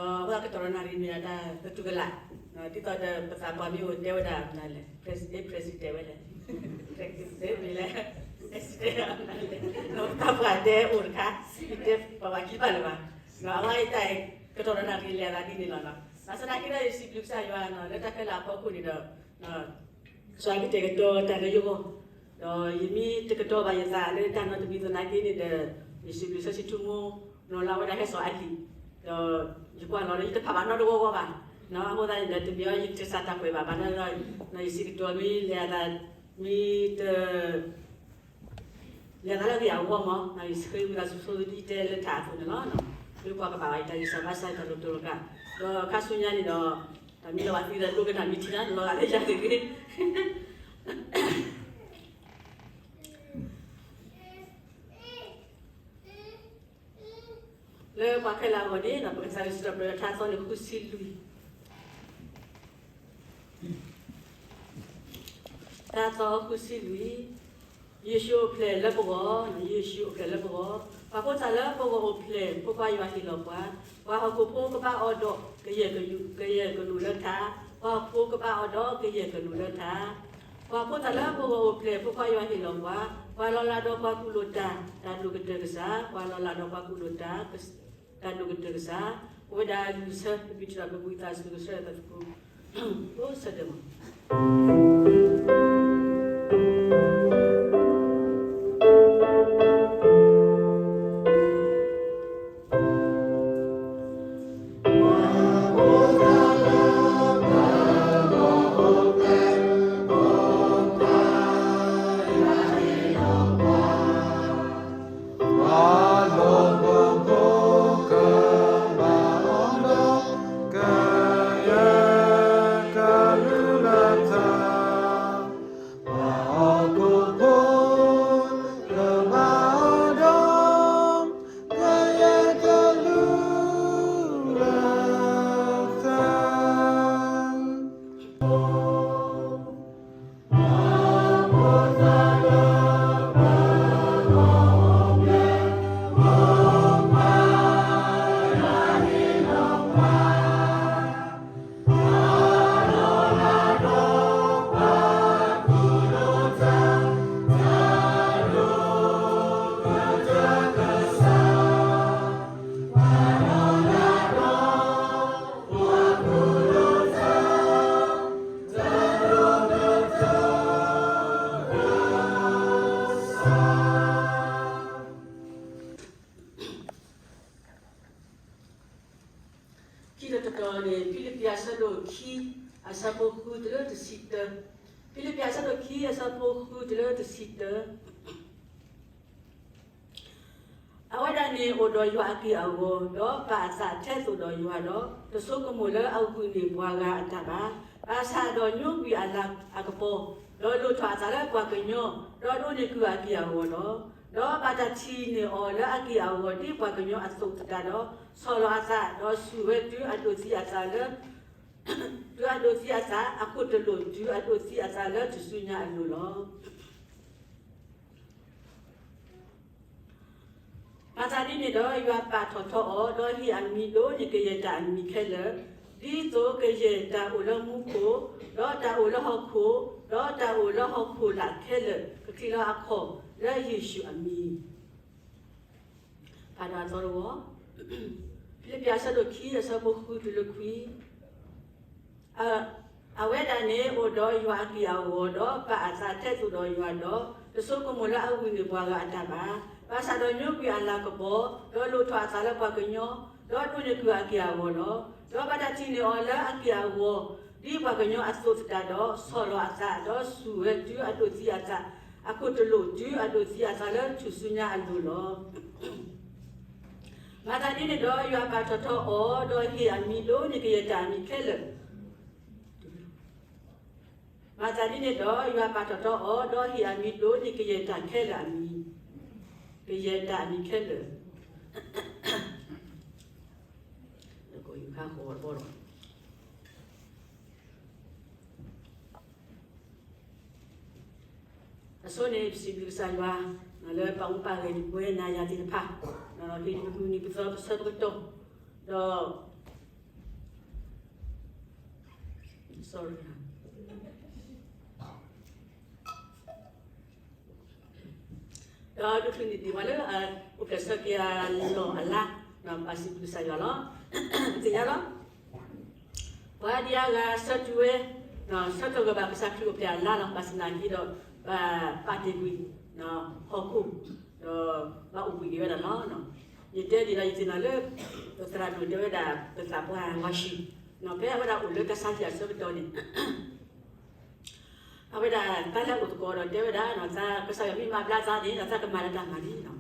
ဒီးအဝဲကတီၢ်ဒီးနၣ်ရံၣ်မ့ၢ်ဒၣ်တၢ်သတူၢ်ကလာ်, ဒ်သိးဒီးပသးပှၢ်မ့ၢ်အိၣ်တဲဝဲဒၣ်မနုၤလဲၣ်, president မ့ၢ်လဲၣ်, president မ့ၢ်လဲၣ်, ဒီးပသးပှၢ်တဲအိၣ်တခါ, ယတဲပှၤဘၣ်ခံဘၣ်လၢၤဘၣ်, အဝဲအံၤတၢ်ကတီၢ်ဒီးနၣ်ရံၣ်လဲၤအသးဒ်န့ၣ်လီၤ. ဘၣ်ဆၣ်သနာ်က့ဒီး ယစံးဘျုးကစၢ်ယွၤလၢတၢ်ခဲလၢာ်အဖီခိၣ်န့ၣ်ဒီး ကစၢ်ကတဲာ်ကတီၤတၢ်လၢယဂီၢ်, ဒီးယမ့ၢ်တကတီၤဘၣ်ယသးလၢတၢ်နီတမံၤသနာ်က့န့ၣ်ဒီး, ယစံးဘျုးစီဆှံထူမိၣ်, နီၢ်လၢအဝဲဒၣ်ဟဲစိာ်အလံာ်, ဒီးယကွၢ်လီၤဒီးယတဖးဘၣ်နီတဂီၢ်ဂီၢ်ဘၣ်, အဃိသတးန့ၣ်ဒီး တမ့ၢ်အီၤယတစးတၢ်ကွဲးဘၣ်ဘၣ်န့ၣ်ဒီး, ယစံးကတီၤမ့ၢ်လဲၤအသး, မ့ၢ်တ လဲၤသးလၢဂ့ၢ်အဂီၢ်မး, ယဃ့ဝံသးစူၤဒ်ယတဲလၢထးအသိးန့ၣ်လီၤ. မ့ၢ်ပှၤကဘၣ်ဝဲတၢ်ဂံၢ်စၢ်ဘါစၢ်တၢ်လိၣ်တိၢ်လိာ်ကါ, ဒီးခါဆူညါန့ၣ်ဒီး, တၢ်မ့ၢ်လီၤဘၣ်သံဒီးဒိကနၣ်မ့ၢ်ထံၣ်နၤ လီၤဂာ်လၢယၤတဂ့ၤ လၢပှၤခဲလၢာ်အဂီၢ်န့ၣ် ပကစၢ်ယွၤစံးထီၣ်ပတြၢၤထါသီန့ၣ်ဃုဆံလွံၢ်, ထါသီဃုဆံလွံၢ်, ယ့ၣ်ၡူးအိၣ်ဖျဲၣ်လၢပဂီၢ်, ယ့ၣ်ၡူးအိၣ်ဖျဲၣ်လၢပဂီၢ်, ပှၤဖိသၣ်လၢပဂီၢ်အိၣ်ဖျဲၣ်, ဖိခွါယွၤဟ့ၣ်လီၤပှၤ, ပှၤဟီၣ်ခိၣ်ဖိကဘၣ်အီၤဒီးကယဲၢ်က, ကယဲၢ်ကနူာ်လၢထး, ပှၤဟီၣ်ခိၣ်ဖိကဘၣ်အီၤဒီးကယဲၢ်ကနူာ်လၢထး ပှၤဖိသၣ်လၢပဂီၢ်အိၣ်ဖျဲၣ်, ဖိခွါယွၤဟ့ၣ်လီၤပှၤ, ပှၤလီၤလးဒီးပှၤကူၣ်လိာ်တၢ်, တၢ်ဒိၣ်ကတၢၢ်ကစၢ်, ပှၤလီၤလးဒီးပှၤကူၣ်လိာ်တၢ်, တၢ်ဒိၣ်ကတၢၢ်ကစၢ်, ပဝဲဒၣ်အလုၢ်အဆၢ ပမ့ၢ်ထုးထီၣ်ပဝံသးစူၤကစၢ်ယွၤအသးသကိး, အိၣ်ဆၢတဲာ်မး ခံတီၤတတီၤန့ၣ် ဖံလံးပံးအဆၢဒိၣ်ခံ အဆၢဖိဃုတုၤလၢတဆံတၢ, ဖံလံးပံးအဆၢဒိၣ်ခံ အဆၢဖိဃုတုၤလၢတဆံတၢ. အဝဲဒၣ်န့ၣ်အိၣ်ဒီးယွၤအက့ၢ်အဂီၤ, ဒီးပာ်အသးထဲသိးဒီးယွၤဒီး, တဆိကမိၣ်လၢအဂုာ်န့ၢ်ပှၤဂၤအတၢ်ဘၣ်. ဘၣ်ဆၣ်ဒီးညိကွံာ်အလၤအကပီၤ, ဒီးလိၣ်ထီၣ်အသးလၢပှၤကညီ, ဒီးဒိးန့ၢ်ကွံာ်အက့ၢ်အဂီၤလီၤ. ဒီးဘၣ်တၢ်ထံၣ်န့ၢ်အီၤလၢအက့ၢ်အဂီၤဒ်ပှၤကညီအသိးသတးဒီး, ဆီၣ်လီၤအသး, ဒီးစူၢ်ဝဲတုၤအဒိးသံအသးလၢ တုၤအဒိးသံအသးအခိၣ်တလိာ်, တုၤအဒိးသံအသးလၢထူၣ်စုညါအလိၤလီၤ. မၤသးဒ်န့ၣ်ဒီး ယွၤပာ်ထီၣ်ထီအီၤ, ဒီးဟ့ၣ်အမံၤဒိၣ်န့ၢ်ကယဲၢ်တၢ်အမံၤခဲလၢာ်, ဒ်သိးကယဲၢ်တၢ်အိၣ်လၢမူခိၣ်, ဒီးတၢ်အိၣ်လၢဟီၣ်ခိၣ်, ဒီးတၢ်အိၣ်လၢဟီၣ်ခိၣ်လာ်ခဲလၢာ်, ကချံးလီၤအခီၣ်လၢယ့ၣ်ၡူးအမံၤ. ဖးဒီးအသီတဝီ, ဖံလံးပံးအဆၢဒိၣ်ခံ အဆၢဖိဃုတုၤလၢခွံ. အဝဲဒၣ်န့ၣ်အိၣ်ဒီးယွၤအက့ၢ်အဂီၤဒီး ပာ်အသးထဲသိးဒီးယွၤဒီး, တဆိကမိၣ်လၢအဂုာ်န့ၢ်ပှၤဂၤအတၢ်ဘၣ်. ဘၣ်ဆၣ်ဒီးညိကွံာ်အလၤကပီၤ, ဒီးလိၣ်ထီၣ်အသးလၢပှၤကညီ, ဒီးဒိးန့ၢ်ကွံာ်အက့ၢ်အဂီၤလီၤ. ဒီးဘၣ်တၢ်ထံၣ်န့ၢ်အီၤလၢအက့ၢ်အဂီၤ, ဒ်ပှၤကညီအသိးသတးဒီး, ဆီၣ်လီၤအသး, ဒီးစူၢ်ဝဲတုၤအဒိးသံအသး, အခိၣ်တလိာ်တုၤအဒိးသံအသးလၢထူၣ်စုညါအလိၤလီၤ. မၤသးဒ်န့ၣ်ဒီး ယွၤပာ်ထီၣ်ထီအီၤ, ဒီးဟ့ၣ်အမံၤဒိၣ်န့ၢ်ကယဲၢ်တၢ်အမံၤခဲလၢာ်. မၤသးဒ်န့ၣ်ဒီး ယွၤပာ်ထီၣ်ထီအီၤ, ဒီးဟ့ၣ်အမံၤဒိၣ်န့ၢ်ကယဲၢ်တၢ်ခဲလၢာ်အမံၤ, ကယဲၢ်တၢ်အမံၤခဲလၢာ်. အဆိန့ၣ် ပစံးဘျုးကစၢ်ယွၤ လၢပာ်မူပာ်ဂဲၤဒံးပဝဲနၤယၤသ့ၣ်တဖၣ်, ဒီးဟ့ၣ်ပမုၢ်နံၤပသီပဆၢပကတီၢ်, ဒီး ဒီးဒုးချုးန့ၢ်ဒံးပှၤလၢ အိၣ်ဖျဲၣ်ဆၢက့ၤအလီၢ်အလါ, ဘၣ်စံးဘျုးကစၢ်ယွၤလီၤ. သ့ၣ်ညါလီၤ. ပှၤဒံးအါဂၤဆၢတုၤဝဲ, ဆၢထၢၣ်ဂၢၢ်ဘၣ်ကစၢ်ခရံာ်အိၣ်ဖျဲၣ်အလါလီၤ. ဘၣ်ဆၣ်သနာ်က့ဒီး ဘၣ်ပာ်တ့ၢ်ကွံာ် ဟီၣ်ခိၣ်, ဒီးဘၣ်အိၣ်ဘှံးက့ၤဝဲဒၣ်လီၤ. ယတဲဒ်ဒီးယသ့ၣ်နီၣ်လၢ ပသရၣ်ဒိၣ်တဲဝဲဒၣ် ပသးပှၢ်ဝၤၡံၣ်, ဖဲအဝဲဒၣ်အိၣ်လၢတၢ်ဆါဟံၣ်အဆၢကတီၢ်န့ၣ် အဝဲဒၣ်တၢ်လၢအအိၣ်သကိးဒီးတဲဝဲဒၣ် ကစၢ်ယွၤမ့ၢ်မၤဘျါသးန့ၣ် သးကမၤလၢတၢ်မၤလံ.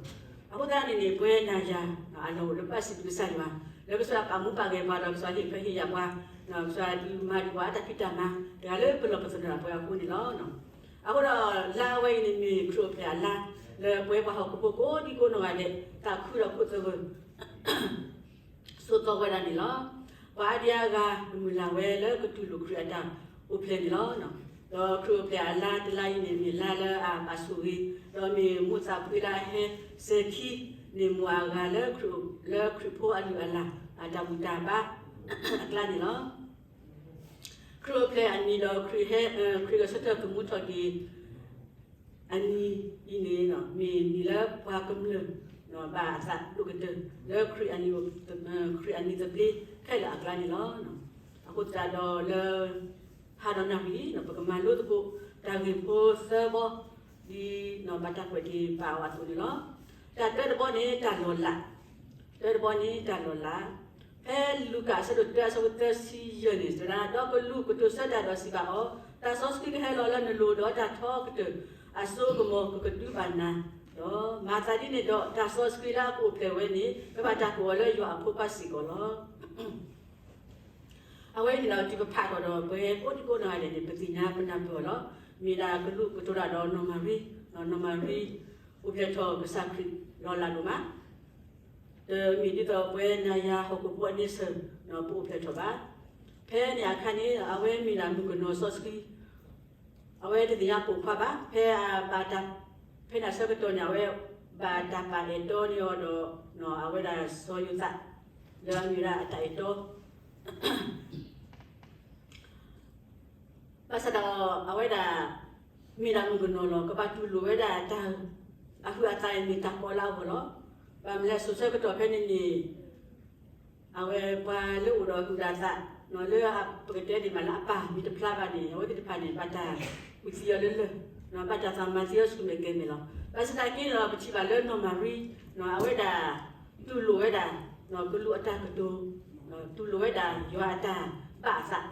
အဃိသတးန့ၣ်န့ၣ် ပဝဲနၤယၤ အလီၢ်အိၣ်လၢဘၣ်စံးဘျုးကစၢ်ယွၤ လၢကစၢ်ယွၤပာ်မူပာ်ဂဲၤပှၤဒီး ကစၢ်ယွၤဟ့ၣ်ဖျၢၣ်ဟ့ၣ်ယာ်ပှၤ, ကစၢ်ယွၤဒုးမၤဒံးပှၤတၢ်ဖံးတၢ်မၤ တဂၤလၢပလီၢ်ပသရၣ်ပှဲၤအဃိန့ၣ်လီၤ. အဃိဒီးလါအဝဲအံၤန့ၣ်မ့ၢ်ခရံာ်အိၣ်ဖျဲၣ်အလါ လၢပဝဲပှၤဟီၣ်ခိၣ်ဖိကိးဒံကိးနီၢ်ဂၤဒဲး သးခုဒီးခိၣ်သဂၢၢ် ဆိးသီဝဲဒၣ်န့ၣ်လီၤ. ပှၤအါဒံအါဂၤ မုၢ်လၢ်ဝဲလၢကတူၢ်လိာ်ခရံာ်အတၢ်အိၣ်ဖျဲၣ်န့ၣ်လီၤ. ဒီးခရံာ်အိၣ်ဖျဲၣ်အလါတလါအံၤန့ၣ် မ့ၢ်လါလၢအဘၣ်ဆိၣ်ဂ့ၤ, ဒီးမ့ၢ်မိၢ်သးဖှံလၢအဟဲစဲၤခံ န့ၢ်မုၢ်အဂၤလၢ လၢခရံာ်ဖိအလုၢ်အလၢ် အတၢ်ဘူၣ်တၢ်ဘါအကျါန့ၣ်လီၤ. ခရံာ်အိၣ်ဖျဲၣ်အနံၤဒီး ခရံာ်ဟဲ, ခရံာ်ဂဲၤဆၢထၢၣ်သမူထီၣ်က့ၤ အနံၤအံၤန့ၣ် မ့ၢ်နံၤလၢပှၤကမျၢၢ် ဘၣ်အသးဒိၣ်ကတၢၢ် လၢခရံာ်အနံၤသဘျ့ခဲလၢာ်အကျါန့ၣ်လီၤ. အဃိသတးဒီးလၢ ဟါဒီးနၣ်ရံၣ် ပကမၤလိသကိး တၢ်ဂ့ၢ်ဖိသၢဘီ ဒ်ဘၣ်တၢ်ကွဲးက့ၤပာ်အီၤအသိးန့ၣ်လီၤ. တၢ်တၢတဘီန့ၣ် တၢ်လီၤလး, တၢတဘီန့ၣ် တၢ်လီၤလး. ဖဲလူၤကၣ်အဆၢဒိၣ်တၢ အဆၢဖိသၢဆံယဲၢ်န့ၣ် တဲဝဲဒၣ်, ဒီးကလူးကတိၤဆၢတၢ်ဒီးစံးဘၣ်အီၤ, တၢ်စီဆှံကဟဲလီၤလၢနလိၤ, ဒီးတၢ်ထီကတၢၢ်အစိကမီၤကကဒုဘၣ်နၤ, ဒီးမၤသးဒ်န့ၣ်ဒီး တၢ်စီဆှံလၢအကအိၣ်ဖျဲၣ်ဝဲန့ၣ် ကဘၣ်တၢ်ကိးအီၤလၢယွၤအဖိခွါစ့ၢ်ကီးလီၤ. အဝဲအံၤန့ၣ်ဒီး တုၤပဖးထီၣ်ဒီး ပဝဲကိးဒံကိးနီၢ်ဂၤဒဲးန့ၣ် ပသ့ၣ်ညါပနၢ်ပၢၢ်အီၤလီၤ. မ့ၢ်ဒၣ်ကလူးကတိၤတၢ်ဒီးနီၢ်မၤရံ, နီၢ်မၤရံ အိၣ်ဖျဲၣ်ထီၣ်ကစၢ်ခရံာ်လီၤလးဒိၣ်မး, တမ့ၢ်ဒ်သိးပဝဲနၤယၤဟီၣ်ခိၣ်ဖိအန့ဆၢၣ် ပအိၣ်ဖျဲၣ်ထီၣ်ဘၣ်. ဖဲန့ၣ်အခါန့ၣ် အဝဲမ့ၢ်ဒၣ်မုၣ်ကနီၤစီဆှံ အဝဲတသ့ၣ်ညါပိာ်ခွါဘၣ်. ဖဲအဘၣ်တၢ်, ဖဲန့ၣ်အဆၢကတီၢ်န့ၣ် အဝဲဘၣ်တၢ်ပာ်အဲၣ်တီန့ၢ်အီၤဒီး အဝဲဒၣ်စီၤယိၤသး လၢအမ့ၢ်ဝဲဒၣ်အတၢ်အဲၣ်တီ ဘၣ်ဆၣ်ဒီး အဝဲဒၣ် မ့ၢ်ဒၣ်မုၣ်ကနီၤလီၤ. ကဘၣ်တူၢ်လိာ်ဝဲဒၣ်တၢ် အဟုးအသးအံၤမ့ၢ်တၢ်ကီလၢအဂီၢ်လီၤ. ဘၣ်မနုၤလဲၣ်စိၤဆၢကတီၢ်ဖဲန့ၣ်န့ၣ် အဝဲပှၤလၢအိၣ်ဒီးအဟုးဒီးအသး လၢပကတဲဒ်မးလၢအပၢ်မ့ၢ်တဖျါဘၣ်န့ၣ် အဝဲသ့ၣ်တဖၣ်န့ၣ် ဘၣ်တၢ်ဝံသံအီၤလၢလၢၢ်, ဘၣ်တၢ်သးမၤသံအီၤဆူမဲာ်ကဲၤမဲာ်လီၤ. ဘၣ်ဆၣ်သနာ်က့ဒီး ပထံၣ်ဘၣ်လၢနီၢ်မၤရံ အဝဲဒၣ် တူၢ်လိာ်ဝဲဒၣ် ကလူးအတၢ်ကတိၤ, တူၢ်လိာ်ဝဲဒၣ်ယွၤအတၢ်ဘၣ်အသး,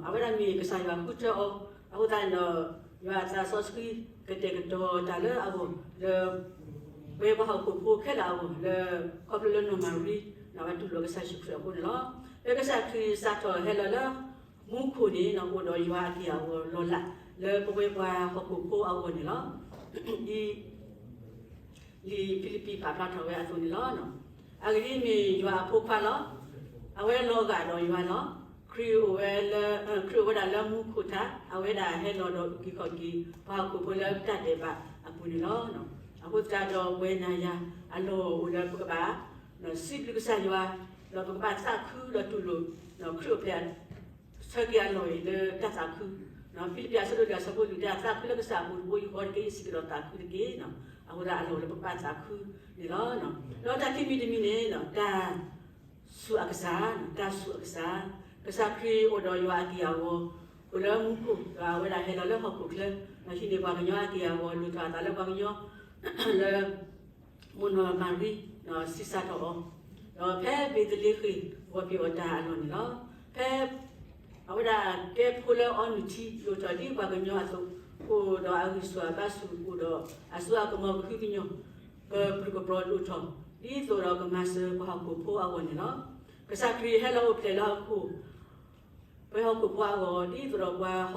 အဝဲဒၣ်မ့ၢ်ကစၢ်ယွၤဃုထၢအီၤ, အဃိသတးန့ၣ်ဒီး ယွၤအသးစီဆှံကတဲာ်ကတီၤတၢ်လၢအဂီၢ် လၢ ပဝဲပှၤဟီၣ်ခိၣ်ဖိခဲလၢာ်အဂီၢ် လၢ ခီဖျိလၢနီၢ်မၤရံ အဝဲတူၢ်လိာ်ကစၢ်ယ့ၣ်ၡူးခရံာ်အဃိန့ၣ်လီၤ. လၢကစၢ်ခရံာ်စးထီၣ်ဟဲလီၤလၢ မူခိၣ်န့ၣ် အိၣ်ဒီးယွၤအက့ၢ်အဂီၤလီၤလး လၢပဝဲပှၤဟီၣ်ခိၣ်ဖိအဂီၢ်န့ၣ်လီၤ. ဒ် လံာ်ဖံလံးပံးပာ်ဖျါထီၣ်ဝဲအသိးန့ၣ်လီၤ. အဂ့ၢ်ဒ်အံၤ, မ့ၢ်ယွၤအဖိခွါလီၤ. အဝဲလီၤဂာ်ဒီးယွၤလီၤ. ခရံာ်အိၣ်ဝဲလၢ, ခရံာ်အိၣ်ဝဲဒၣ်လၢမူခိၣ်ထး, အဝဲဒၣ်ဟဲလီၤဒီးအုၣ်က့ၤခီၣ်က့ၤ ပှၤဟီၣ်ခိၣ်ဖိလၢတၢ်ဒဲးဘးအပူၤန့ၣ်လီၤ. အဃိသတးဒီး ပဝဲနၤယၤအလီၢ်အိၣ်လၢပကဘၣ် စံးဘျုးကစၢ်ယွၤ, ဒီးပကဘၣ်သးခုဒီးတူၢ်လိာ် ခရံာ်အိၣ်ဖျဲၣ် ဆၢက့ၤအလီၢ်အံၤလၢတၢ်သးခု, ဖံလံးပံးအဆၢဒိၣ်တၢ အဆၢဖိလွံၢ်တဲ သးခုလၢကစၢ်အပူၤတဘိယူၢ်ဃီတက့ၢ်, ယစံးကဒီးသးခုတက့ၢ်. အဃိသတးအလီၢ်အိၣ်လၢပကဘၣ်သးခုန့ၣ်လီၤ. ဒီးတၢ်ခံမံၤတမံၤန့ၣ် တၢ်စူၢ်အကစၢ်, တၢ်စူၢ်အကစၢ်, ကစၢ်ခရံာ်အိၣ်ဒီးယွၤအက့ၢ်အဂီၤ, အိၣ်လၢမူခိၣ်, ဒီးအဝဲဒၣ်ဟဲလီၤလၢဟီၣ်ခိၣ်ချၢ, ဒီးဟံးန့ၢ်ပှၤကညီအက့ၢ်အဂီၤ, လိၣ်ထီၣ်အသးလၢပှၤကညီ, လၢ မိၢ်နီၢ်မၤရံ ဆံးစၢ်ထီၣ်အီၤ, ဒီးဖဲဘ့းသလ့ဃ့ၣ် ဂီၤပ့ၤအီၣ်တၢ်အလီၢ်န့ၣ်လီၤ. ဖဲ အဝဲဒၣ်ကဲဖိလၢအီနုၢ်ထံ လိၣ်ထီၣ်ဒ်ပှၤကညီအသိး, အိၣ်ဒီးအဂံၢ်ဆူၣ်အဘါဆူၣ်, အိၣ်ဒီးအစိအကမီၤကဟုကညီၢ်, ကပြုၢ်ကပြီၤလိၣ်ထီၣ်, ဒ်သိးဒီးကမၤစၢၤပှၤဟီၣ်ခိၣ်ဖိအဂီၢ်န့ၣ်လီၤ. ကစၢ်ခရံာ်ဟဲလီၤအိၣ်ဖျဲၣ်လၢဟီၣ်ခိၣ် ပှၤဟီၣ်ခိၣ်ဖိအဂီၢ်, ဒ်သိးဒီးပှၤ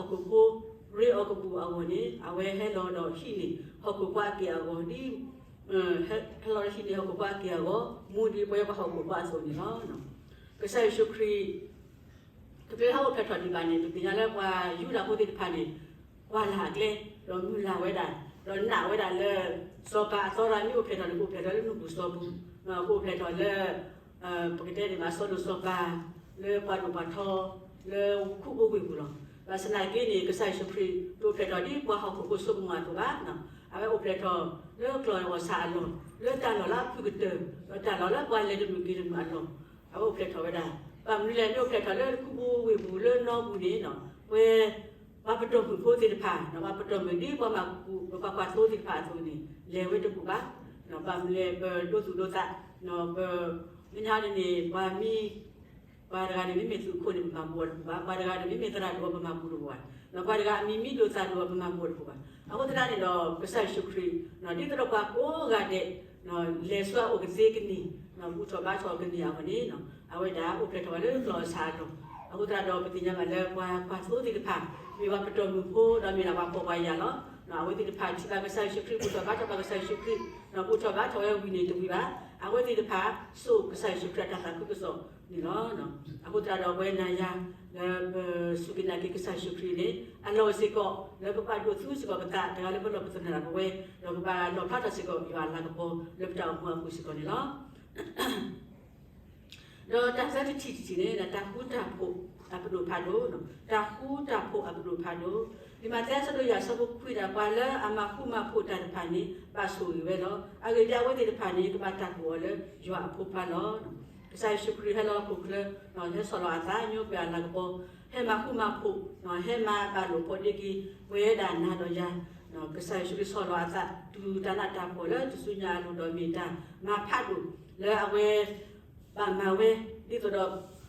ဟီၣ်ခိၣ်ဖိ ရ့အီၤကဘူၣ်အဂီၢ်န့ၣ်, အဝဲဟဲလီၤဒီးဟံးန့ၢ်ဟီၣ်ခိၣ်ဖိအက့ၢ်အဂီၤ, ဒ် ဟဲလီၤဒီးဟံးန့ၢ်ဟီၣ်ခိၣ်ဖိအက့ၢ်အဂီၤ, မူဒ်ပဝဲပှၤဟီၣ်ခိၣ်ဖိအသိးန့ၣ်လီၤ. ကစၢ်ယ့ၣ်ၡူးခရံာ် တချုးလၢဟဲအိၣ်ဖျဲၣ်ထီၣ်ဒံးဘၣ်န့ၣ် ပသ့ၣ်ညါလၢပှၤယူဒၤဖိသ့ၣ်တဖၣ်န့ၣ် ကွၢ်လၢ်အကျဲ, ဒီးမုၢ်လၢ်ဝဲဒၣ်, ဒီးနာ်ဝဲဒၣ်လၢ စီၤပၤအသီတဂၤမ့ၢ်အိၣ်ဖျဲၣ်ထီၣ်န့ၣ် ကအိၣ်ဖျဲၣ်ထီၣ်လၢနူၢ်ပူၤစီၤပူၤ, ကအိၣ်ဖျဲၣ်ထီၣ်လၢ ပကတဲန့ၣ်ဘၣ် စီၤလိၣ်စီၤပၤ, လၢပှၤဒိၣ်ပှၤထီ, လၢခိၣ်ဘိဝ့ၢ်ပူၤလီၤ. ဘၣ်ဆၣ်သနာ်က့န့ၣ် ကစၢ်ယ့ၣ်ၡူးခရံာ်တအိၣ်ဖျဲၣ်ထီၣ်ဒ်ပှၤဟီၣ်ခိၣ်ဖိဆိကမိၣ်အသိးဘၣ်. အဝဲအိၣ်ဖျဲၣ်ထီၣ်လၢကျီၢ်အီၣ်ဆၣ်အလီၢ်, လၢတၢ်လီၢ်လၢအဖုၣ်ကတၢၢ်, လၢတၢ်လီၢ်လၢပှၤလဲၤတမုာ်က့ၤတမုာ်အလီၢ်, အဝဲအိၣ်ဖျဲၣ်ထီၣ်ဝဲဒၣ်. ဘၣ်မနုၤလဲၣ် မ့ၢ်အိၣ်ဖျဲၣ်ထီၣ်လၢတခူပူၤဝ့ၢ်ပူၤလၢနီပူၤန့ၣ် ပှၤ ပှၤပတီၢ်မုၢ်ဖိသ့ၣ်တဖၣ် ပှၤပတီၢ်မုၢ်ဒ်ပှၤမၤကူ ပှၤကွၢ်သိသ့ၣ်တဖၣ်အသိးန့ၣ် လဲၤဝဲတဘူၣ်ဘၣ်. ဘၣ်မနုၤလဲၣ် ပဒိသူၣ်ဒိသး, ပ မ့ၢ်ညါန့ၣ်န့ၣ် ပှၤမ့ၢ် ပှၤတဂၤန့ၣ် မ့မ့ၢ်သုးခိၣ်န့ၣ် ပမၤဘူးအီၤတဘူၣ်ဘၣ်, ပှၤတဂၤန့ၣ်မ့မ့ၢ်သရၣ်ဒိၣ်အီၤ ပမၤဘူးတဘူၣ်ဘၣ်, ပှၤတဂၤအမံၤမ့ၢ်ဒိၣ်သၣ်ဒိၣ်အီၤ ပမၤဘူးတဘူၣ်ဘၣ်. အဃိသတးန့ၣ်ဒီး ကစၢ်ယ့ၣ်ၡူးခရံာ် ဒ်သိးဒီးပှၤကိးဂၤဒဲး လဲၤဆူအအိၣ်ကသ့ကန့ၢ်, ဘူၣ်ထီၣ်ဘါထီၣ်ကန့ၢ်အဂီၢ်န့ၣ် အဝဲဒၣ်အိၣ်ဖျဲၣ်ထီၣ်ဝဲလၢကျီၢ်အီၣ်ဆၣ်အလီၢ်. အဃိသတးဒီးပသ့ၣ်ညါဘၣ်လၢပှၤကွၢ်သိသ့ၣ်တဖၣ် မ့ၢ်ပှၤပတီၢ်မုၢ်ဖိ ဒီးမ့ၢ်ဒၣ်ပှၤဖှီၣ်ပှၤယာ်လီၤ. အဝဲသ့ၣ်တဖၣ်ထံၣ်ဘၣ်ကစၢ်ယ့ၣ်ၡူးခရံာ် ဘူၣ်ထီၣ်ဘါထီၣ်ဘၣ်ကစၢ်ယ့ၣ်ၡူးခရံာ်, ဒီးဘူၣ်ထီၣ်ဘါထီၣ်ဝဲဝံၤန့ၣ်တဝံၤဘၣ်. အဝဲသ့ၣ်တဖၣ် စိာ်ကစၢ်ယ့ၣ်ၡူးခရံာ်အတၢ်သးခုကစီၣ်န့ၣ်လီၤ. အဃိသတးဒီးပဝဲနၤယၤ လၢပစူၢ်က့ၤနာ်က့ၤကစၢ်ယ့ၣ်ၡူးခရံာ်န့ၣ် အလီၢ်အိၣ်စ့ၢ်ကီး လၢပဘၣ်ဒိးသူစ့ၢ်ကီးပသး တဂၤလၢပလီၢ်ပသနၢၣ်ဒၣ်ပဝဲ, ဒီးပဘၣ်လီၣ်ဖျါထီၣ်စ့ၢ်ကီးယွၤအလၤကပီၤ လၢပတၢ်အိၣ်မူအပူၤစ့ၢ်ကီးန့ၣ်လီၤ. ဒီးတၢ်သၢတထံၣ်တထံၣ်န့ၣ် တၢ်ဃူတၢ်ဖိးအပဒိၣ်ဖးဒိၣ်, တၢ်ဃူတၢ်ဖိးအပဒိၣ်ဖးဒိၣ်. လံာ်မးသဲအဆၢဒိၣ်ယဲၢ်အဆၢဖိခွံန့ၣ် ပှၤလၢအမၤဃူမၤဖိးတၢ်တဖၣ်န့ၣ် ဘၣ်ဆိၣ်ဂ့ၤဝဲလီၤ. အဂ့ၢ်ဒ်အံၤ အဝဲသ့ၣ်တဖၣ်န့ၣ် ကဘၣ်တၢ်ကိးအီၤလၢယွၤအဖိခွါလီၤ. ကစၢ်ယ့ၣ်ၡူးခရံာ်ဟဲလီၤအခိၣ်ချၢ, ဟဲဆီၣ်လီၤအသး ညိကွံာ်အလၤကပီၤ, ဟဲမၤဃူမၤဖိး, ဟဲမၤဘၣ်လိာ်ဖိးဒ့က့ၤ ပဝဲဒၣ်နၤဒီးယၤ, ကစၢ်ယ့ၣ်ၡူးခရံာ်ဆီၣ်လီၤအသး တုၤတၢ်နးတၢ်ဖှီၣ်လၢတစူညါအလိၤဒီးမ့ၢ်တၢ်မၤဖးဒိၣ် လၢအဝဲ ဘၣ်မၤဝဲ ဒ်သိးဒီးနၤယၤ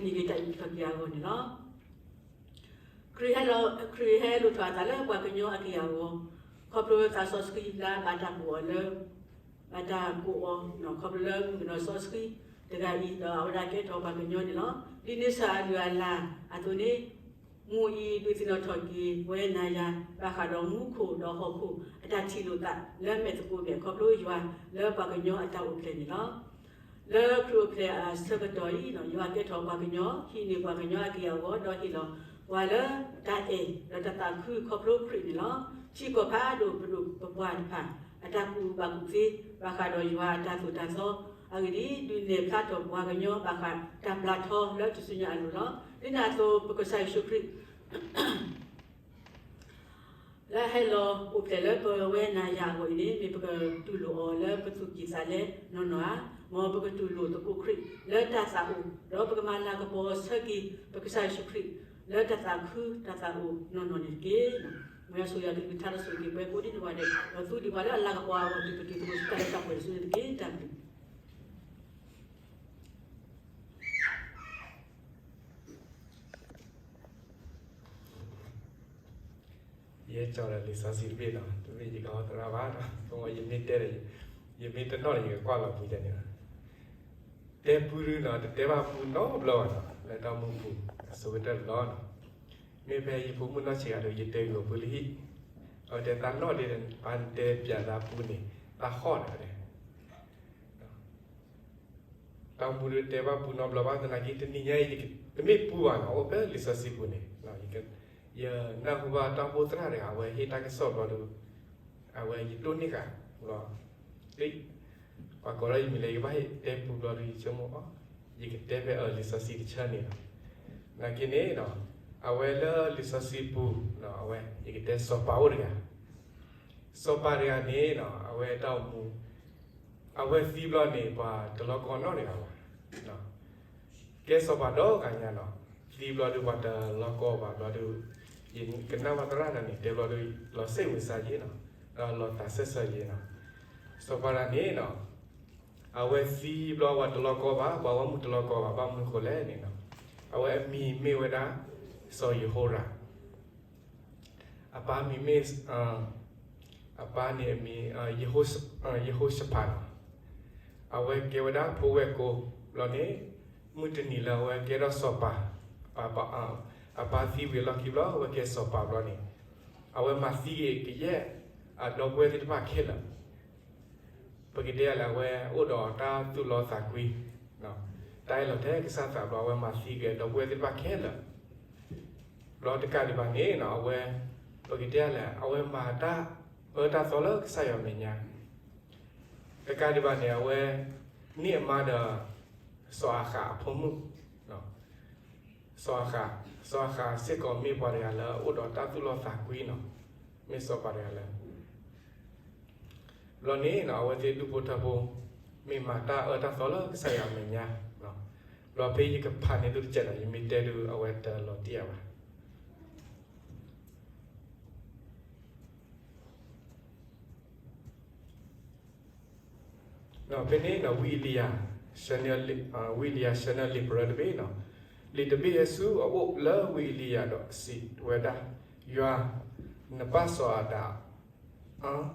ပကန့ၢ်က့ၤတၢ်အုၣ်က့ၤခီၣ်က့ၤအဂီၢ်န့ၣ်လီၤ. ခရံာ်ဟဲလီၤ, ခရံာ်ဟဲလိၣ်ထီၣ်အသးလၢပှၤကညီအက့ၢ်အဂီၤ, ခီဖျိသးစီဆှံလၢအဘၣ်တၢ်ကိးအီၤလၢ, ဘၣ်တၢ်ကိးအီၤ ခီဖျိလၢမုၣ်ကနီၤစီဆှံတဂၤအံၤ ဒီးအဝဲဒၣ်ကဲထီၣ်ပှၤကညီန့ၣ်လီၤ. ဒ်န့ၣ်စ့ၢ်အလုၢ်အလၢ်အသိးန့ၣ် မူအံၤဒုးသ့ၣ်နီၣ်ထီၣ်က့ၤပဝဲနၤယၤ ဘၣ်ဃးဒီးမူခိၣ်ဒီးဟီၣ်ခိၣ်အတၢ်ထံၣ်လိာ်သးလၢမဲာ်သကိးမဲာ် ခီဖျိယွၤလၢပှၤကညီအတၢ်အိၣ်ဖျဲၣ်န့ၣ်လီၤ. လၢခရံာ်အိၣ်ဖျဲၣ်အဆၢကတီၢ်အံၤ ယွၤကဲထီၣ်ပှၤကညီ ဟံးန့ၢ်ပှၤကညီအက့ၢ်အဂီၤ ဒီးဟ့ၣ်လီၤပှၤလၢတၢ်အဲၣ်ဒီးတၢ်သးခုခီဖျိခရံာ်န့ၣ်လီၤ. ထံကီၢ်ဖးဒိၣ်ပဒိၣ်ပပှၢ်တဖၣ် အတၢ်ကူၣ်ဘၣ်ကူၣ်သ့ ဘၣ်ဃးဒီးယွၤအတၢ်သိၣ်တၢ်သီ အဂ့ၢ်ဒ်အံၤ ဒုးနဲၣ်ဖျါထီၣ်ပှၤကညီဘၣ်ဃးတၢ်ပျၢ်ထီလၢတစူညါအလိၤလီၤ. ဒ်န့ၣ်အသိး ပကစၢ်ယ့ၣ်ၡူးခရံာ် လၢအဟဲလီၤအိၣ်ဖျဲၣ်လၢပဝဲနၤယၤအဂီၢ်အံၤန့ၣ် မ့ၢ်ပကတူၢ်လိာ်အီၤလၢပသူၣ်ကံၢ်သးလဲနီၢ်နီၢ်ဧါ, မ်ပကတူၢ်လိာ်သကိးခရံာ်လၢတၢ်သးအိၣ် ဒီးပကမၤလၤကပီၤဆၢက့ၤ ပကစၢ်ယ့ၣ်ၡူးခရံာ်လၢတၢ်သးခုတၢ်သးအိၣ်နီၢ်နီၢ်န့ၣ်တက့ၢ်. မ်ယွၤဆိၣ်ဂ့ၤအကလုၢ်ကထါဒီးဆိၣ်ဂ့ၤက့ၤပှၤကိးဒံးနီၢ်ဂၤဒဲး ဒီးသူဒံးပှၤလၢအလၤကပီၤအဂီၢ် ဒုးပတုာ်သကိးဆူတၢ်လၢတၢ်ပှဲၤတစုန့ၣ်တက့ၢ်. တၢ်ဘျုး ယဲကၠီဒီးလံာ်စီဆှံတဘ့ၣ်နီၤ, တမ့ၢ်ယကဟီသရၣ်ဘၣ်နီၤ, ယမ့ၢ်တဲဒီး ယမ့ၢ်တနီၣ်ဒီး ယကကွၢ်လီၤပူၤယဲန့ၣ်လီၤ. တဲပူဒုနီၤ, တတဲဘၣ်ပူနီတဘျီဘၣ်နီၤ, လၢတၢ်မူပူၤ အဆိကတၢၢ်တဘျီနီၤ. မ့ၢ်ဖဲယဖိမုၣ်နီၢ်ဆံးဂၤဒီး ယတဲဂုာ်အီၤပူလၢဟံၣ်, အဝဲတဲသးနီၣ်ဒ် ပှၤတဲပျးသးပူန့ၣ် သးဟီၣ်ဒီး တၢ်မူဒုးတဲဘၣ်ပူနီတဘျီဘၣ်သနာ်က့ တနံၤညါအံၤ တမ့ၢ်ပူဘၣ်နီၤ, အိၣ်ဖဲလံာ်စီဆှံပူၤန့ၣ် ယနၢ်ဟူဘၣ်တၢ်အိၣ်ဖှိၣ်သရၣ်တဂၤ အဝဲဟ့ၣ်တၢ်ကစီၣ်ဘျီဒုး အဝဲယတိၢ်န့ၢ်ဃာ်ဘျီ ပှၤကိးထီၣ်ယမံၤလၢယကဘၣ်ဟ့ၣ်တဲပူဘျီဒုး ယဆိကမိၣ်အီၤ ယကတဲဖဲအလံာ်စီဆှံတဆၢန့ၣ်လီၤ. နာ်က့န့ၣ် အဝဲလၢလံာ်စီဆှံပူၤ အဝဲ ယကတဲစီၤပၤအိၣ်တဂၤ စီၤပၤတဂၤန့ၣ် အဝဲတၢ်အိၣ်မူ အဝဲသံဘျီန့ၣ် ပှၤတလီၤကီနီတဂၤဘၣ်. ကဲစီၤပၤဒီဂၤညါနီၤ, သံဘျီဒုးပှၤတလီၤကီဘၣ်ဘျီဒုး ယကနၣ်ဘၣ်သရၣ်တဂၤန့ၣ် တဲဘျီဒုး လီၤစ့ၣ်ဝံၤစၢ်ယဲနီၤ, ဒီးလီၤသးစၢၢ်စၢ်ယဲနီၤ. စီၤပၤတဂၤန့ၣ်နီၤ အဝဲသံဘျီ ပှၤတလီၤကီဘၣ်, ပှၤဂီၢ်မုၢ်တလီၤကီဘၣ်, ဘၣ်မနုၤဃိလဲၣ်န့ၣ်နီၤ, အဝဲအမံၤမ့ၢ်ဝဲဒၣ် စီၤယဟိရၣ် အပၢ်မံၤမ့ၢ် အပၢ်န့ၣ်အမံၤ ယဟိၡဖၣ်လီၤ. အဝဲကဲဝဲဒၣ်ဖိဝဲၢ်ကိာ်ဘျီန့ၣ် မုၢ်တနံၤလၢအဝဲကဲထီၣ်စီၤပၤ အပၢ်သံဝံၤအလီၢ်ခံဘျီ အဝဲကဲစီၤပၤဘျီန့ၣ် အဝဲမၤသံက့ၤကယဲၢ်အဒီပုၢ်ဝဲၢ်သ့ၣ်တဖၣ်ခဲလၢာ် ပကတဲလဲၣ် အဝဲအိၣ်ဒီးတၢ်သူၣ်လီသးကွံ, တၢ်အၢၣ်လီၤထဲကစၢ်သးဘျီ အဝဲမၤသံက့ၤဒီပုၢ်ဝဲၢ်သ့ၣ်တဖၣ်ခဲလၢာ်, ဘျီတကးဒံးဘၣ်န့ၣ် အဝဲ ပကတဲလဲၣ် အဝဲမၤတၢ်အၢတၢ်သီလၢကစၢ်ယွၤမဲာ်ညါ, တကးဒံးဘၣ်န့ၣ် အဝဲ န့ၢ်အမါဒီး စီၤအၤဃးအဖိမုၣ် တ စီၤအၤဃး, စီၤအၤဃးစ့ၢ်ကီးမ့ၢ်ပှၤတဂၤလၢအအိၣ်ဒီးတၢ်သူၣ်လီသးကွံနီၤ, မ့ၢ်စီၤပၤတဂၤလၢ ဘျီန့ၣ်နီၤ အဝဲသ့ၣ်ဒူၣ်ဖိထၢဖိ မ့ၢ်မၤတၢ်အၢတၢ်သီလၢကစၢ်ယွၤအမဲာ်ညါ, ဘျီဖဲယကဖးန့ၢ်သုတစဲးဒီး ယမ့ၢ်တဲဒုးအဝဲတလီၤတံၢ်အါဘၣ်. ဖဲန့ၣ်နီၤ ဝံအ့လံယၤ, ဝံအ့လံယၤဆှၢန့ၢ်လံာ်ပရၢတဘ့ၣ်နီၤ, လံာ်တဘ့ၣ်ဟဲဆူအအိၣ်လၢဝံအ့လံယၤဒီးစံးဝဲဒၣ်, ယွၤ, နပၢ်စီၤအၤဒၣ်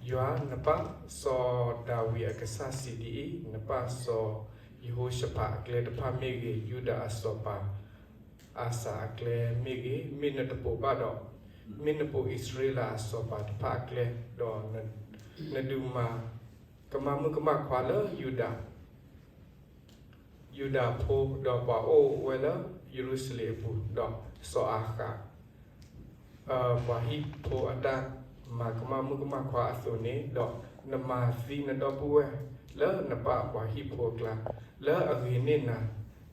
ယွၤ, နပၢ်စီၤဒၤဝံးအကစၢ်စံးဒ်အံၤ, နပၢ်စီၤယဟိၤၡဖးအကျဲတဖၣ်မ့ၢ်ဂ့ၤ, ယူဒၤအစီၤပၤအၤစၤအကျဲမ့ၢ်ဂ့ၤ, မ့ၢ်နတပိာ်ဘၣ်ဒီး မ့ၢ်နပိာ်အံၣ်စရ့လးအစီၤပၤတဖၣ်အကျဲ, ဒီးနဒုးမၤကမၣ်မုၣ်ကမၣ်ခွါလၢယူဒၤ ယူဒၤဖိ, ဒီးပှၤအိၣ်ဝဲလၢယရူၤၡလ့ၣ်အပူၤ, ဒီးစီၤအၤဃး ပှၤဟံၣ်ဖိအတၢ်မၤကမၣ်မုၣ်ကမၣ်ခွါအသိးန့ၣ်, ဒီးနမၤသံနဒီပုၢ်ဝဲၢ်လၢနပာ်ပှၤဟံၣ်ဖိအကျါ, လၢအဂ့ၤန့ၢ်နၤ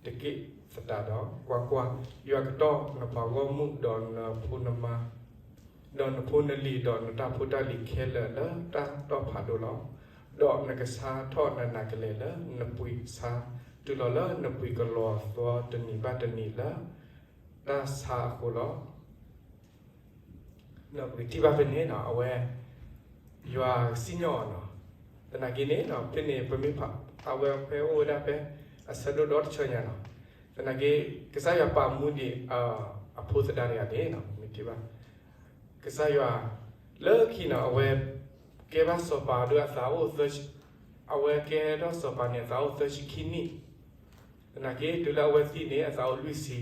တက့ၢ်သတးဒီး, ကွၢ်ကွၢ်, ယွၤကတီၢ်နပှၤဂီၢ်မုၢ်, ဒီးနဖိနမါ ဒီးနဖိနလံၤ, ဒီးနတၢ်ဖိတၢ်လံၤခဲလၢာ်လၢတၢ်တီၢ်ဖးဒိၣ်လီၤ. ဒီးနကဆါထီၣ်နနးကလဲာ်လၢနပှ့ၤဆါ, တုၤလီၤလၢနပှ့ၤကလီၤသွီတနံၤဘၣ်တနံၤလၢတၢ်ဆါအဃိလီၤ. ပကထံၣ်ဘၣ်ဖဲန့ၣ်နီၤ အဝဲ ယွၤစံၣ်ညီၣ်အီၤနီၤ. သနာ်က့န့ၣ် ဖဲန့ၣ် ပမ့ၢ်ဖး အဝဲဖဲအိၣ်ဝဲဒၣ်ဖဲ အဆၢဒိၣ်ဒီတဆၢညါနီၤ. သနာ်က့ ကစၢ်ယွၤပာ်မူဒံး အဖိသဒါတဂၤန့ၣ်နီၤ မ့ၢ်ထံၣ်ဘၣ် ကစၢ်ယွၤ လၢခံနီၤ အဝဲကဲဘၣ်စီၤပၤဒီးအသးအိၣ် အဝဲကဲထီၣ်စီၤပၤန့ၣ် အသးအိၣ်သၢဆံခံနံၣ်, သနာ်က့ တုၤလၢအဝဲသံန့ၣ် အသးအိၣ်လွံၢ်ဆံ,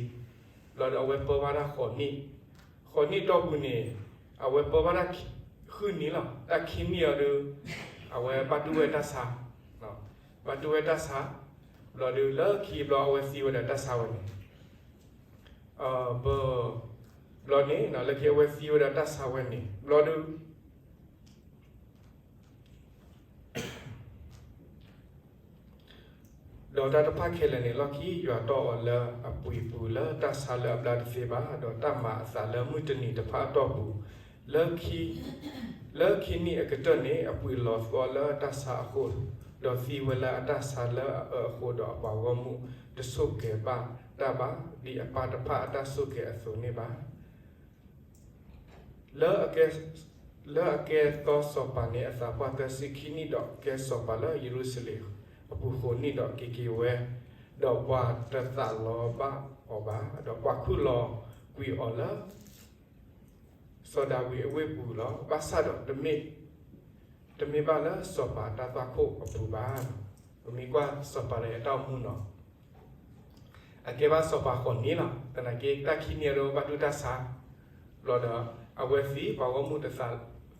ဘျီဒီးအဝဲပၢဘၣ်တၢ်ဃိးနံၣ်, ဃိးနံၣ်တီၢ်ပူၤန့ၣ် အဝဲပၢဘၣ်တၢ်ဃုနံၣ်လီၤ. တၢ်ခံနံၣ်အံၤဒီး အဝဲဘၣ်တူၢ်ဝဲတၢ်ဆါ, ဘၣ်တူၢ်ဝဲတၢ်ဆါ, ဘျီဒီးလၢခံဘျီအဝဲသံဝဲဒီးတၢ်ဆါဝဲန့ၣ် ဘျီန့ၣ် လၢခံအဝဲသံဝဲဒီးတၢ်ဆါဝဲန့ၣ် ဘျီဒီး ဒီးတၢ်တဖၣ်ခဲလၢာ်န့ၣ် လီၢ်ခံ ယွၤတီၢ်အီၤလၢအပှ့ၤပူၤလၢတၢ်ဆါလၢအဘျါတသ့ဘၣ်, ဒီးတၢ်မၤအသးလၢမုၢ်တနံၤတဖၣ်အတီၢ်ပူၤ, လၢခံနံၣ်အကတၢၢ်န့ၣ် အပှ့ၤလီၤသွီလၢတၢ်ဆါအဃိ, ဒီးသံဝဲလၢအတၢ်ဆါလၢအအၢအဃိ, ဒီးအပှၤဂီၢ်မုၢ်တဆိၣ်ကဲၤဘၣ်တၢ်ဘၣ် ဒ်အပၢ်တဖၣ်အတၢ်ဆိၣ်ကဲၤအသိးန့ၣ်ဘၣ်. လၢအကဲသီစီၤပၤန့ၣ် အသးပှၢ်သၢဆံခံနံၣ်, ဒီးကဲစီၤပၤလၢယရူၤၡလ့ၣ်အပူၤဃိးနံၣ်, ဒီးက့ၤက့ၤဝဲ, ဒီးပှၤတသးလီဘၣ်အီၤဘၣ်, ဒီးပှၤခူၣ်လီၤကွံာ်အီၤလၢ စီၤဒၤဝံးအဝ့ၢ်ပူၤလီၤ. ဘၣ်ဆၣ်ဒီး တမ့ၢ်ဘၣ်လၢစီၤပၤတၢ်သွၣ်ခိၣ်အပူၤဘၣ်. ပမ့ၢ်ကွၢ်စီၤပၤတဂၤအတၢ်အိၣ်မူနီၤ အကဲဘၣ်စီၤပၤဃိးနံၣ်လီၤ. သနာ်က့ တၢ်ခံနံၣ်အံၤဒီးဘၣ်တူၢ်တၢ်ဆါ, ဘျီဒီး အဝဲသံ ပှၤဂီၢ်မုၢ်တသး,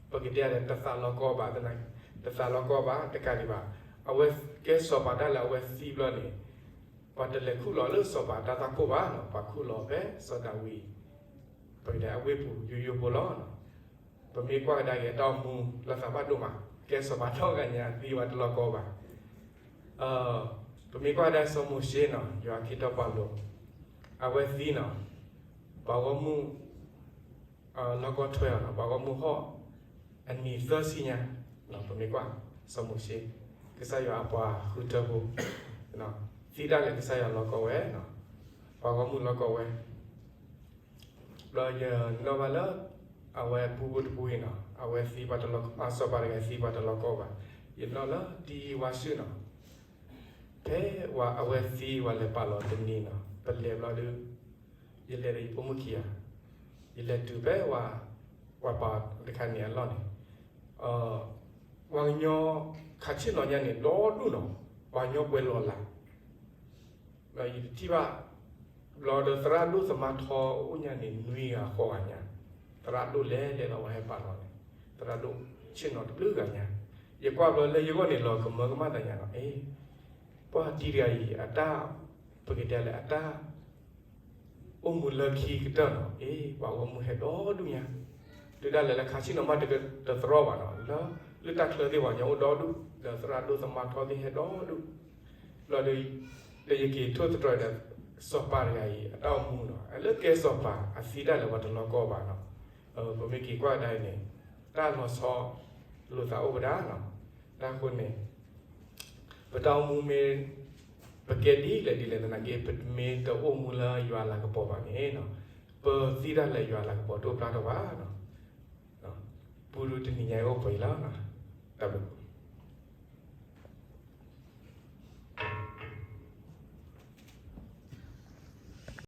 ပကတဲဒီး တသးလီကီဘၣ်, တသးလီကီဘၣ်တကးဒံးဘၣ်. အဝဲကဲစီၤပၤဒၣ်လဲာ် အဝဲသံဘျီန့ၣ် ပှၤတလဲၤခူၣ်လီၤလၢစီၤပၤတၢ်သွၣ်ခိၣ်ဘၣ်နီၤ, ပှၤခူၣ်လီၤဖဲစီၤဒၤဝံး ပကတဲအဝ့ၢ်ပူၤယိယိဖိလီၤ. ပမ့ၢ်ကွၢ်ကဒါက့ၤအတၢ်အိၣ်မူ လၢသးဘၣ်ဒိၣ်မး, ကဲစီၤပၤထီၣ်ဂၤညါသံဝဲတလီကီဘၣ်. ပမ့ၢ်ကွၢ်ကဒါစီၤမိၤၡ့နီၤ, ယွၤခ့ထီၣ်ပှၤလိၤ, အဝဲသံနီၤ, ပှၤဂီၢ်မုၢ် လီကီထွဲအီၤနီၤ, ပှၤဂီၢ်မုၢ်ဟီၣ်အနံၤသၢဆံညါ, ပမ့ၢ်ကွၢ် စီၤမိၤၡ့, ကစၢ်ယွၤအပှၤဃုထၢဖိ, သံဒၣ်လဲာ်ကစၢ်ယွၤလီကီဝဲ, ပှၤဂီၢ်မုၢ်လီကီဝဲ ဘျီယနီၣ်ဘၣ်လၢ အဝဲပူဖိတပူအံၤနီၤ, အဝဲသံပှၤတလီကီ, စီၤပၤတဂၤသံပှၤတလီကီဘၣ်. ယနီၣ်လၢတံၤဝါစုၣ်နီၤ, ဖဲဝဲအဝဲသံဝဲလဲၤပာ်လီၤတနံၤနီၤ, ပလဲၤဘျီဒီး ယလဲၤဒီးယဖိမုၣ်ခံဂၤ, ယလဲၤတုၤဖဲဝဲ ပှၤပာ်တခါန့ၣ်အလီၢ်န့ၣ်, ပှၤကညီခးဆ့ၣ်နီၤညါန့ၣ် ဒီဒူၣ်နီၤ, ပှၤကညီပှဲၤလီၤလး ဒီးယတထံၣ်ဘၣ်, ဘျီဒီးသရၣ်ဒိၣ်သမါထီအိၣ်ညါန့ၣ် နွံဂၤဃိးဂၤညါ, သရၣ်ဒိၣ်လဲၤလဲၤလီၤဝဲဟဲပာ်လီၤန့ၣ်, သရၣ်ဒိၣ်ဆ့ၣ်နီၤတဘျုးဂၤညါ, ယကွၢ်ဘျီလၢယဂီၢ်န့ၣ် လီၤကမၢကမၣ်သးညါနီၤ, အ့ ပှၤတံၤတဂၤအံၤ အတၢ် ပကတဲလၢအတၢ် အိၣ်မူလၢခံကတၢၢ်နီၤ, အ့ ပှၤဂီၢ်မုၢ်ဟဲဒီဒူၣ်ညါ, တုၤဒၣ်လဲာ်လၢခါဆ့ၣ်နီၤမးတသရီဘၣ်နီၤ, လၢ လၢတၢ်ချၢသ့ၣ်ပှၤကညီအိၣ်ဒီဒူၣ်, ဒီးသရၣ်ဒိၣ်သမါထီသ့ၣ်ဟဲဒီဒူၣ်, ဘျီဒီး ဒီးယက့ၤထိၣ်သတြီၤဒီး စီၤပၤတဂၤအံၤ အတၢ်အိၣ်မူနီၤ လၢကဲစီၤပၤအသံတၢ်လၢပှၤတလီၤကီဘၣ်နီၤ. ပမ့ၢ်က့ၤကွၢ်ဒၣ်အံၤန့ၣ် တၢ်လီၤဆီလိာ်သးအိၣ်ဝဲဒၣ်နီၤ. တၢ်ဃိန့ၣ် ပတၢ်အိၣ်မူမ့ၢ် ပကဲဒ်လဲၣ်ဒ်လဲၣ်သနာ်က့ ပမ့ၢ်တအိၣ်မူလၢယွၤလၤကပီၤဘၣ်န့ၣ်နီၤ ပသံတၢ်လၢယွၤလၤကပီၤတအိၣ်ဖျါထီၣ်ဘၣ်နီၤ. ပူၤဒုတနံၤညါအံၤအိၣ်ပှဲၤလီၤ. တၢ်ဘျုး